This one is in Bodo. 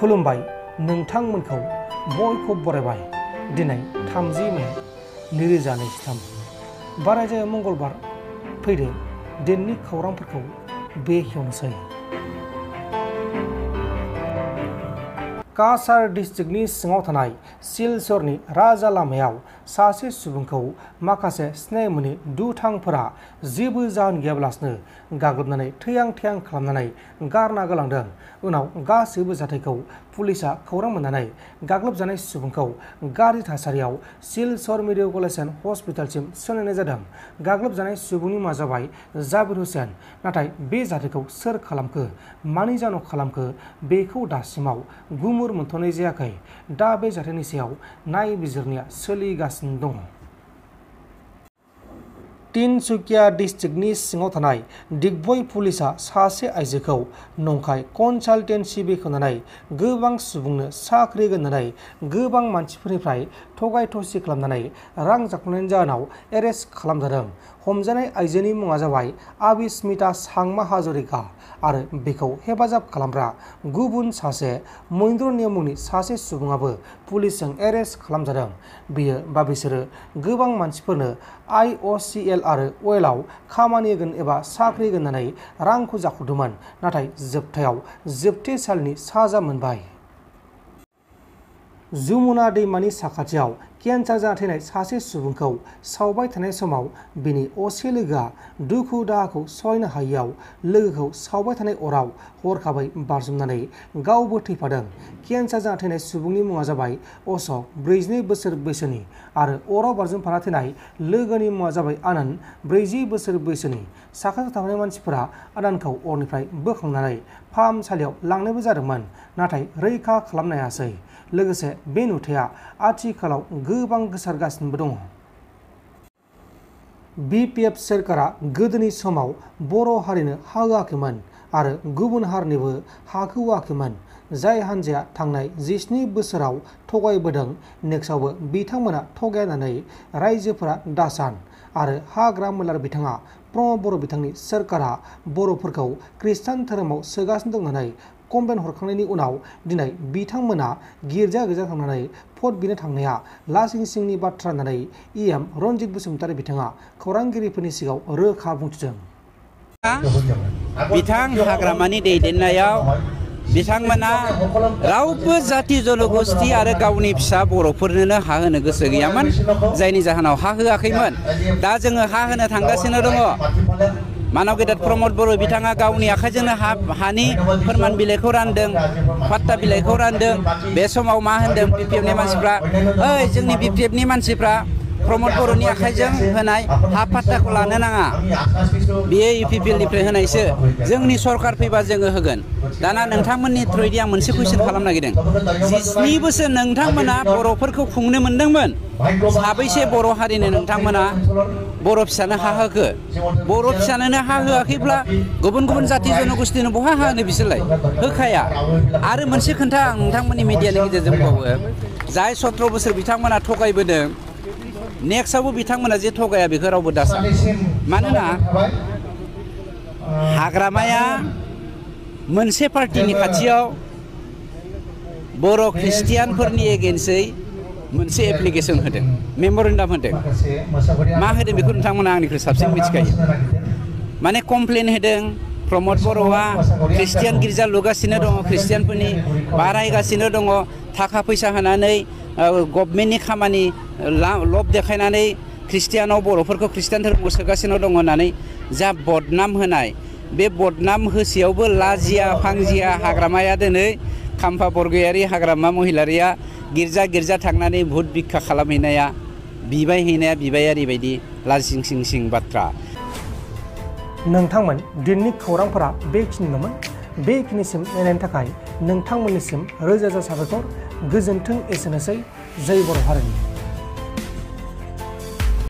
खुलुमबाय नोंथांमोनखौ बयखौ बरायबाय दिनै 30 मे 2023 बारायजाया मंगलबार फैदो दिननि खौरांफोरखौ बेखेवनोसै। काछार डिस्ट्रिक्टनि सिङाव थानाय सिलचरनि राजा लामायाव सासे सुबुंखौ माखासे सिनाय मोनै दुथांफोरा जेबो जाहोन गैयाब्लासिनो गाग्लोबनानै थैयां थैयां खालामनानै गारना गालांदों। उनाव गासैबो जाथायखौ पुलिसा खौरां मोननानै गाग्लोबजानाय सुबुंखौ गाज्रि थासारियाव सिलचर मेडिकेल हस्पिटालसिम सोलायनाय जादों। गाग्लोबजानाय सुबुंनि मुङा जाबाय जाबिर हुसेन। नाथाय बे जाथायखौ सोर खालामखो, मानि जाहोनाव खालामखो बेखौ दासिमाव गुमुर मोनथ'नाय जायाखै। दा बे जाथायनि सायाव नायबिजिरनाया सोलिगासिनो दङ। तिनसुकिया डिस्ट्रिक्टनि सिङाव थानाय दिग्बय पुलिसा सासे आइजोखौ नंखाय कनसालटेन्सि बेखेवनानै गोबां सुबुंनो साख्रि होनानै गोबां मानसिफोरनिफ्राय थगाय थसि खालामनानै रां जाख्ल'नायनि जाहोनाव एरेस्ट खालामजादों। हमजानाय आइजोनि मुङा जाबाय आबिस्मिता सांमा हाजरिका आरो बेखौ हेफाजाब खालामग्रा गुबुन सासे महेन्द्र मुंनि सासे सुबुङाबो पुलिसजों एरेस्ट खालामजादों। बेयो बा बिसोरो गोबां मानसिफोरनो IOCL आरो अवेलआव खामानि होगोन एबा साख्रि होनानै रांखौ जाख्ल'दोंमोन, नाथाय जोबथायाव जोबथेसालिनि साजा मोनबाय। जमुना दैमानि साखाथियाव केन्सार जाना थैनाय सासे सुबुंखौ सावबाय थानाय समाव बिनि असे लोगोआ दुखु दाहाखौ सहायनो हायैयाव लोगोखौ सावबाय थानाय अराव हरखाबै बारजुमनानै गावबो थैफादों। केन्सार जाना थैनाय सुबुंनि मुङा जाबाय अशक, 42 बोसोर बैसोनि आरो अराव बारजुमफाना थैनाय लोगोनि मुङा जाबाय आनन्द, 40 बोसोर बैसोनि। साखाथियाव थानाय मानसिफोरा आनन्दखौ अरनिफ्राय बोखांनानै फाहामसालियाव लांनायबो जादोंमोन, नाथाय रैखा खालामनो हायासै। लोगोसे बे नुथाया आथिखालाव गोबां गोसारगासिनोबो दङ। BPF सोरखारा गोदोनि समाव बर' हारिनो हा होआखैमोन आरो गुबुन हारिनोबो हाखौ होआखैमोन। जाय हान्जाया थांनाय 17 बोसोराव थगायबोदों, नेक्स्टआवबो बिथांमोना थगायनानै रायजोफोरा दासान आरो हाग्रा मोलार बिथाङा प्रमद बर' बिथांनि सोरखारा बर'फोरखौ खृष्टान धोरोमाव सोगासिनो दं होननानै कमप्लेन हरखांनायनि उनाव दिनै बिथांमोना गिर्जा थांनानै भट बिनो थांनाया लासिं सिंनि बाथ्रा होननानै EM रनजित बसुमतारी बिथाङा खौरांगिरिफोरनि सिगाङाव रोखा बुंथिदों। बिथां हाग्रामानि दैदेननायाव बिथांमोना रावबो जाति जनगोष्ठी आरो गावनि फिसा बर'फोरनो हा होनो गोसो गैयामोन, जायनि जाहोनाव हा होआखैमोन। दा जोङो हा होनो थांगासिनो दङ। मानव गेदेर प्रमद बर' बिथाङा गावनि आखाइजोंनो हानि फोरमान बिलाइखौ रानदों, फाट्टा बिलाइखौ रानदों। बे समाव मा होनदों BPFनि मानसिफ्रा, ओइ जोंनि BPFनि मानसिफ्रा प्रमद बर'नि आखाइजों होनाय हा फाट्टाखौ लानो नाङा, बेयो UPPLनिफ्राय होनायसो, जोंनि सरकार फैबा जोङो होगोन। दाना नोंथांमोननि थ्रुयै आं मोनसे कुइसन खालामनो नागिरदों। 17 बोसोर नोंथांमोना बर'फोरखौ खुंनो मोनदोंमोन, साबैसे बर' हारिनो नोंथांमोना बर' फिसानो हा होखो? बर' फिसानो हा होआखैब्ला गुबुन गुबुन जाति जनगोष्ठीनो बहा हा होनो बिसोरलाय? होखाया। आरो मोनसे खोन्था आं नोंथांमोननि मिडियानि गेजेरजों बुंबावो, जाय 17 बोसोर बिथांमोना थगायबोदों, नेक्स्टआवबो बिथांमोना जे थगाया बेखौ रावबो दासा। मानोना हाग्रामाया मोनसे पार्टिनि खाथियाव बर' ख्रिस्टियानफोरनि एगेन्स्टै मोनसे एप्लिकेसन होदों, मेम'रेन्डाम होदों। मा होदों बेखौ नोंथांमोना आंनिख्रुइ साबसिन मिथिखायो। माने कमप्लेन होदों, प्रमद बर'आ ख्रिस्टियान गिर्जा लुगासिनो दङ, ख्रिस्टियानफोरनि बारायगासिनो दङ, थाखा फैसा होनानै गभर्नमेन्टनि खामानि लब देखायनानै ख्रिस्टियानाव बर'फोरखौ खृष्टान धोरोमखौ सोगासिनो दङ होननानै जा बदनाम होनाय, बे बदनाम होसेयावबो लाजिया फांजिया हाग्रामाया दिनै खाम्फा बरगयारि हाग्रामा महिलारिया गिर्जा थांनानै भुट भिक्षा खालामहैनाया, बिबाय हैनाया बिबायारि बायदि लाजिं सिं सिं बाथ्रा। नोंथांमोन दिननि खौरांफोरा बेखिनिल'मोन। बेखिनिसिम नायनायनि थाखाय नोंथांमोननिसिम रोजा रोजा साबायखर। गोजोन्थों। एसेनोसै। जय बर' हारिनि।